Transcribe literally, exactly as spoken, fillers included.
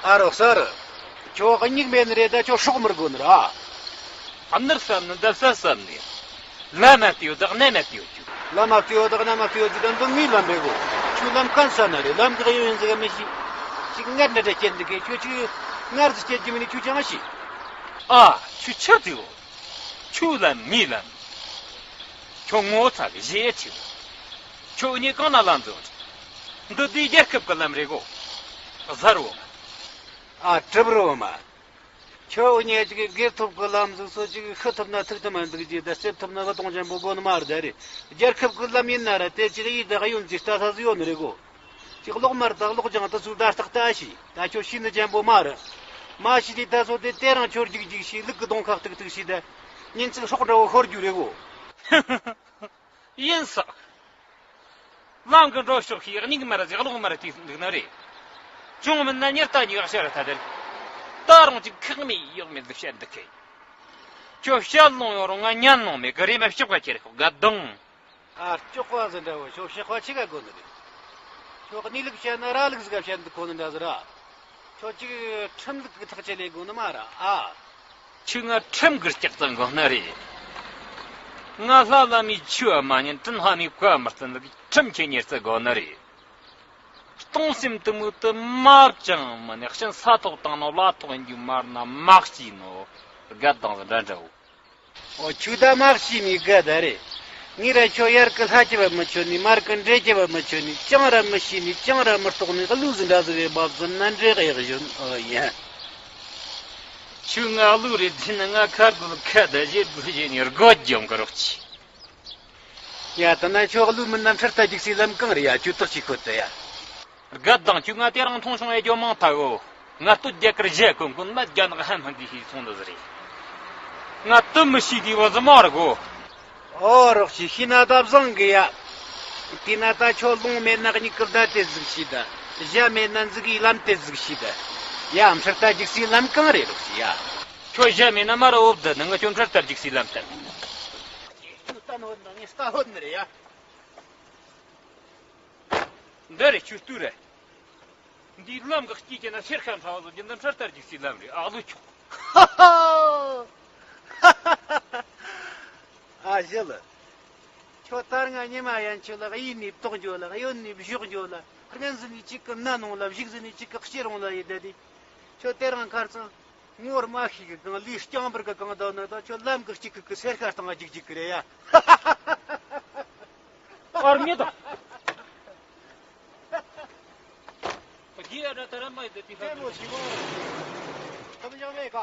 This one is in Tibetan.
ཨ་རོགས་སར། ཁྱོད་སྙིགས་མེད་ནི་རེད་ད། ཁྱོད་སྲོག་མི་དགོ་ནི་ར། ཨ། ནར་བསམ་ནི་འདབ་ས་བསམ་ནི། ལམ་མ་བལྟས་ཡོད་དག་གནམ་མ་བལྟས་ཡོད་རྒྱུ། ལམ་མ་བལྟས་ཡོད་དག་གནམ་མ་བལྟས་ཡོད་རྒྱུ་ད་འདི་ངའི་ལམ་རེད་གོ། ཁྱོད་ལམ་གན་ས་ན་རེད། ལམ་གི་གཡས་གཡོན་ཟིག་ག་མི་ཤེས། ཅིག་ངར་འདྲ་འདྲ་སྐྱེལ་འདི་གས། ཁྱོད་ཅིག་ངར་ཟིག་སྐྱེལ་རྒྱུ་མིན་ནི་ཁྱོད་ཅང་ཤེས། ཨ། ཁྱོད་ཆི་དེ་གོ། ཁྱོད་ལམ་ངའི་ལམ། ཁྱོད་ངོ་ཚ་གི་གཞས་ཆེ་བོ། ཁྱོད་གཉིས་གང་ན་ལམ་འཛུགས། འདི་དེའི་རྒྱལ་ཁབ་གི་ལམ་རེད་གོ། གཟར་བོ། ཨ། གྲིབ་རོ་མ། ཁྱོད་ཉེ་ཅིག་སྒེར་ཐོབ་ཀྱི་ལམ་ཟིག་སོ་ཅིག་ཤི་ཐུབ་ན་ཐུག་ཐུབ་མ་འདུག་རྒྱུ་ད། རྩེབ་ཐུབ་ན་བུ་དོང་ཅན་པོ་དགོ་ནི་མ་རེད་ད་རེད། རྒྱལ་ཁབ་ཀྱི་ལམ་ཡིན་ན་ར་དེ་ཅིག་ཡིད་ད་གཡོན་ཅིག་ལྟ་ས་ཟིག་ཡོད་ནི་རེད་གོ། ཅིག་གློག་དམར་དང་གློག་ལྗང་དུ་ཚུར་བརྡ་རྟགས་ལྟ་ཤི། ད་ཁྱོད་ཤི་ནི་ཅན་པོ་མ་རེད། མ་ཤི་དེ་ད་སོ་དེ་དེ་རང་ཁྱོད་རྒྱུག་རྒྱུག་ཤི། ལུག་གི་གདོང་ཁ་གཏུག་གཏུག་ཤི་ད། ཉིན་ཅིག་སྲོག་འདྲ་བོ་ཤོར་རྒྱུ་རེད་གོ། ཡིན་ས། ལམ་གི་འགྲོ་ཕྱོགས་ཤིག་སྙིགས་མར་ཟིག་གློག་དམར་དུས་འདུག་ནི་རེད། ཅུང་མིན་ན་ཉི་ལྟ་ཉི་ཤར་ཐ་དེར། ད་རུང་ཅིག་ཁག་མེད་ཡོག་མེད་ཟིག་བཤད་འདུག་གི། ཁྱོད་བཤད་ལོང་ཡོང་རུང་ང་ཉན་ལོང་མེད་གི། རེ་མ་ཤོག་ག་ཁྱེར་ཤོག་དགའ་གདང་། ཨ། ལྕོག་པ་ཟིག་འདྲ་བོ་ཁྱོད་ཤོག་པ་ཆི་ག་དགོ་ནི་རེད། ཁྱོད་གནས་ལུགས་བཤད་ན་ར་ལུགས་ཟིག་ག་བཤད་འདུག་གོ་ནི་འདྲ་ཟིག་ར། ཁྱོད་ཅིག་ཁྲིམས་ལུགས་ཀྱི་ཐག་ཆད་ལས་དགོས་ནི་མ་ར་ཨ། ཁྱོད་ང་ཁྲིམས་ཀྱི་ལྕགས་རྩ་འགོ་ནི་རེད། ང་ལྷ་བླ་མའི་ཆོས་མ་ཉན། དྲིན་ལྷ་མོའི་བཀའ་མི་བརྩི་ནི་ཁྲིམས་ཁྱེད་ཉེར་རྩི་དགོ་ནི་རེད། སྟོང་སེམས་དུ་མོ་དུ་མ་ཅང་མ་ནས་གཤིན་ས་ཐོག་བཏང་ནོ་ལ་ཐོག་ཡིན་རྒྱུ་མ་རེད་ན་མ་གཅིག་ནོ་དགའ་དང་འདྲ་འདྲ་བོ། ཨོ། ཁྱོད་ད་མ་ཤི་ནི་དགའ་ད་རེད། ངས་ར་ཁྱོད་ཡར་གི་ལྷ་གྱི་བ་མི་ཆོད་ནི། མར་གི་འདྲེ་གྱི་བ་མི་ཆོད་ནི། ཅང་ར་མི་ཤེས་ནི། ཅང་ར་མི་རྟོགས་ནི། གླུ་ཟིག་འདྲ་ཟིག་གི་བབ་ཟིན་ན་འདྲེ་གཡག་བཞོན། ཨོ་ཡ། ཁྱོད་ང་གླུ་རེད་དྲན་ན་ང་ཁ་རྒོད་ཁ་ད་བཞེས་དགོས་བཞེས་ནི་རྒོད་ལྗོངས་གི་རོགས་ཆི། ཡ། ད་ན་ཁྱོད་གླུ་མིན་ན་འཕྲུལ་རྟ་རྒྱུག་སའི་ལམ་གང་རེད་ཡ། ཁྱོད་ཐག་ཅིག་ཁོད་དུ་ཡ། རྒད་དང་ཁྱོད་ང་དེ་རིང་མཐོང་བྱུང་ཨེ་རྒྱོ་མང་ཐག་གོ། ང་སྟོད་རྒྱ་གར་གཞས་གོན་གོན་མ་རྒྱ་ནག་ཧན་ཧན་གི་ཤི་སོང་འདི་ཟིག་རེད། ང་དུ་མི་ཤི་དེ་བ་ཟི་མ་ར་གོ། ཨོ་རོགས་ཤི་ཤི་ན་ད་བཟང་གི་ཡ། དེ་ན་ད་ཁྱོད་ལོང་མེད་ན་གཉིད་ཀི་བདའ་དེ་ཟིག་ཤི་ད། ཞྭ་མེད་ན་འཛུག་གི་ལམ་དེ་ཟིག་ཤི་ད། ཡ་འཕྲུལ་རྟ་རྒྱུག་སའི་ལམ་གང་རེད་རོགས་ཤི་ཡ། ཁྱོད་ཞྭ་མེད་ན་མ་ར་འོབ་ད་ནི་ང་ཁྱོད་འཕྲུལ་རྟ་རྒྱུག་སའི་ལམ་དེ། ཁྱོད་ལྟ་ནོ་ནི་ངས་ལྟ་ཧོད་ནི་རེད་ཡ། འདི་རེད་ཁྱོད་ལྟོས་རེད། འདིའི་ལམ་གི་དཀྱིལ་གྱི་ན་སེར་ཁ་ཕྲ་བ་ཟིག་འདི་འཕྲུལ་རྟ་རྒྱུག་སའི་ལམ་རེད་ཨ་ལོ་ཆོག་ཨ་ཞི་ལི། ཁྱོད་ལྟར་ང་ཉི་མ་ཡན་ཆོད་ལ་གཡས་ནས་བཏོག་འགྱོ་ལ་གཡོན་ནས་བཞོག་འགྱོ་ལ་སྔན་ཟིན་ནས་གཅིག་གི་སྣ་ནང་ལ་བཞུགས་ཟིན་ནས་གཅིག་གི་ཕྱི་རོང་ལ་ཡི་བསྡད་དེ། ཁྱོད་དེ་རིང་ཁར་ཚང་ངོར་མ་ཤེས་གི་གང་ལུས་རྐྱང་འབུར་གི་གང་ལྡང་ནི་ད་ཁྱོད་ལམ་གི་གཅིག་གི་གི་སེར་ཁ་སྟེང་ང་རྒྱུག་རྒྱུག་གི་རེད་ཡ། ཨར་མི་དང་། རྒྱུ་ཡ་འདྲ་ད་ར་མ་ཡི་དེ་དེ་ཧ་ལས་མོ་ཞིག་གོ། ཁམ་ཡང་མེད་ཀ།